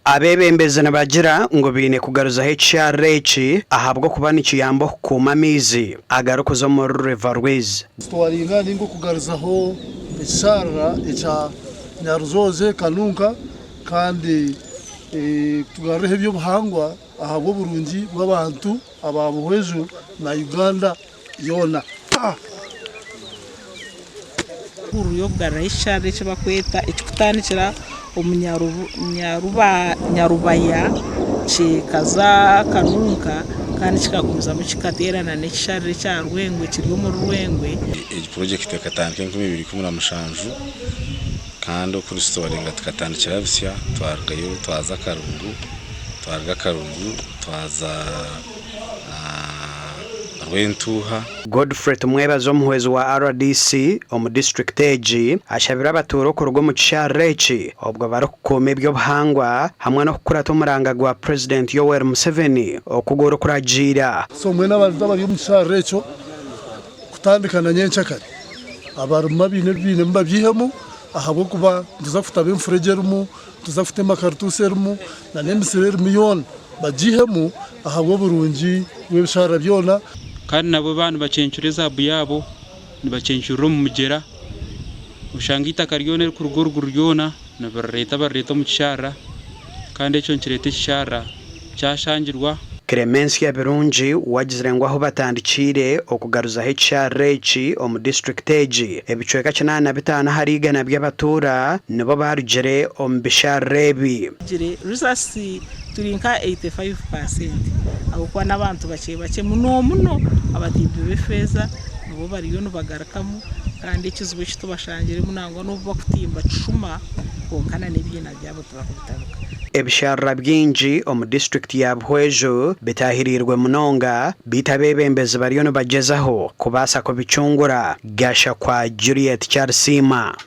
Abeebembezi nibagira ngu baine kugaruzaho ekisharara eki ahabw'okuba nikiyamba okukuuma amaizi agarikuza omuri River Rwizi. Twaringa ninga okugaruzaho ekisharara ekya Nyaruzooze Kanunka kandi tugarureho eby'obuhangwa ahabw'oburungi bw'abantu aba Buhweju na Uganda yoona. Hururu y'okugaruraho ekisharara eki barikweta ekirikutandikira omu Nyarubaya kikaza Kanunka kandi kikagumizamu kikateerana n'ekisharara ekya Rwengwe kiri omuri Rwengwe. Egi purojekiti ekatandika 2017 kandi okurisitoringa tukatandikira busya twarugayo twaza Karungu, twaruga Karungu twaza Rwentuuha. Godfrey Tumwebaze omuhwezi wa rdc omu disiturikiti egi ashabire abatuura okuruga omu kisharara eki obwo barikukuuma eby'obuhangwa hamwe n'okukurata omuranga gwa Purezidenti Yoweri Museveni oku gurikuragiira. So mbwenu abantu abari omu kisharara ekyo kutandika na nyenkyakare abarimu abaine ebi bainemu babyihemu ahabw'okuba nituza kutaba enfuregye erimu, nituza kutema karituusi erimu n'emisiri erimu yoona. Bagiihemu ahabw'oburungi bw'ebisharara byona. Kandi nabwo baaba nibacencura ezaabu yaabo, nibacencurira omu mugyera, oshanga eitaka ryona eririkuruga oruguru ryona nibarireeta barireeta omu kisharara, kandi ekyo nikireeta ekisharara kyashangirwa. Clemencia Birungi we agizire ngu ahu batandikiire okugaruzaho ekisharara eki omu disiturikiti egi, ebicweka 85 ahari igana by'abatuura nibo barugire omu bisharara ebi. Results Turi nka 85 paasenti ahabw'okuba n'abantu bakye bakye muno muno abatimbi b'efeeza nibo bariyo nibagarukamu kandi ekizibu eki tubashangiremu nangwa n'obu bakutimba kishuma kwonka na n'ebiina byabo tibakubitaruka. Ebisharara bingi omu disiturikiti ya Buhweju bitaahiriirwe munonga beitu abeebembezi bariyo nibagyezaho kubaasa kubicungura. Gashakwa Juliet Kyarisiima.